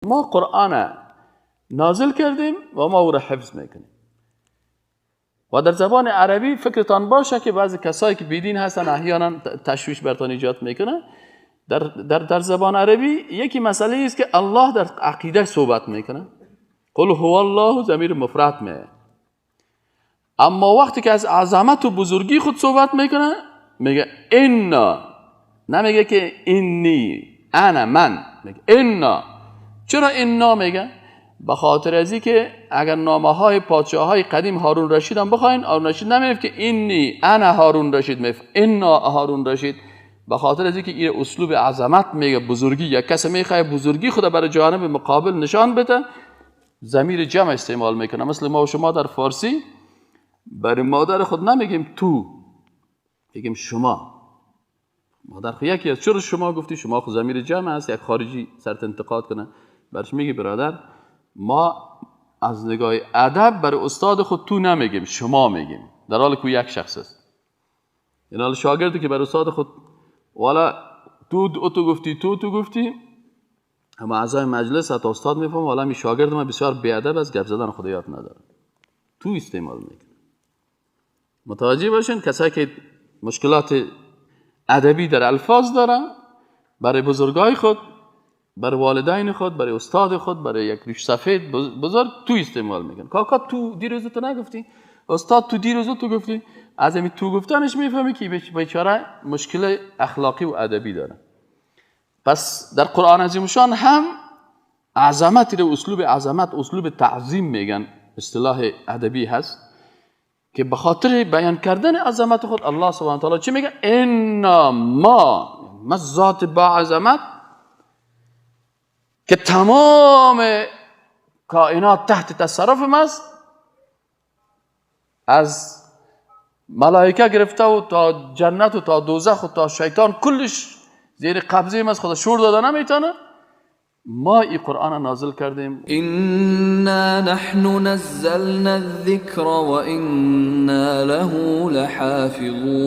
ما قرآن نازل کردیم و ما او را حفظ میکنیم. و در زبان عربی فکرتان باشه که بعضی کسایی که بیدین هستن احیانا تشویش برتان ایجاد میکنه. در زبان عربی یکی مسئله است که الله در عقیده صحبت میکنه، قل هو الله ضمیر مفرد میه، اما وقتی که از عظمت و بزرگی خود صحبت میکنه میگه انا، نمیگه که انی انا من، میگه انا. چرا انا میگه؟ به خاطر از که اگر نامه های پادشاه های قدیم هارون رشید هم بخواین، هارون رشید نمیگه که انی انا هارون رشید، میگه انا هارون رشید. به خاطر از که این اسلوب عظمت میگه، بزرگی، یک کس میخواد بزرگی خود برای جانب مقابل نشان بده، ضمیر جمع استعمال میکنه. مثل ما و شما در فارسی برای مادر خود نمیگیم تو، میگیم شما. مادر خود یکی است، چرا شما گفتی؟ شما خود ضمیر جمع است. یک خارجی سرت انتقاد کنه برش میگه برادر ما از نگاه ادب برای استاد خود تو نمیگیم، شما میگیم، در حالی که یک شخص است. این حال شاگردی که برای استاد خود والا تو تو گفتی، تو تو گفتی، اما اعضای مجلس حتی استاد میفهم والا می شاگرد ما بسیار بی‌ادب است، گپ زدن خود یاد نداره، تو استعمال میکنه. متوجه باشین کسایی که مشکلات ادبی در الفاظ دارن، برای بزرگای خود، برای والدین خود، برای استاد خود، برای یک ریش سفید بزرگ تو استعمال میکنه. کاکا تو دیروز تو نگفتی، استاد تو دیروز تو گفتی. از این تو گفتنش میفهمی که بیچاره مشکل اخلاقی و ادبی داره. پس در قرآن عظیم شان هم عظمت رو اسلوب عظمت، اسلوب تعظیم میگن، اصطلاح ادبی هست که به خاطر بیان کردن عظمت خود الله سبحانه و تعالی چی میگه؟ انا ما ذات با عظمت که تمام کائنات تحت تصرف ماست، از ملائکه گرفته و تا جنت و تا دوزخ و تا شیطان، کلش زیر قبضه ماست، خدا شور داده نمیتونه. ما این قرآن نازل کردیم. انا نحن نزلنا الذکر و انا له لحافظون.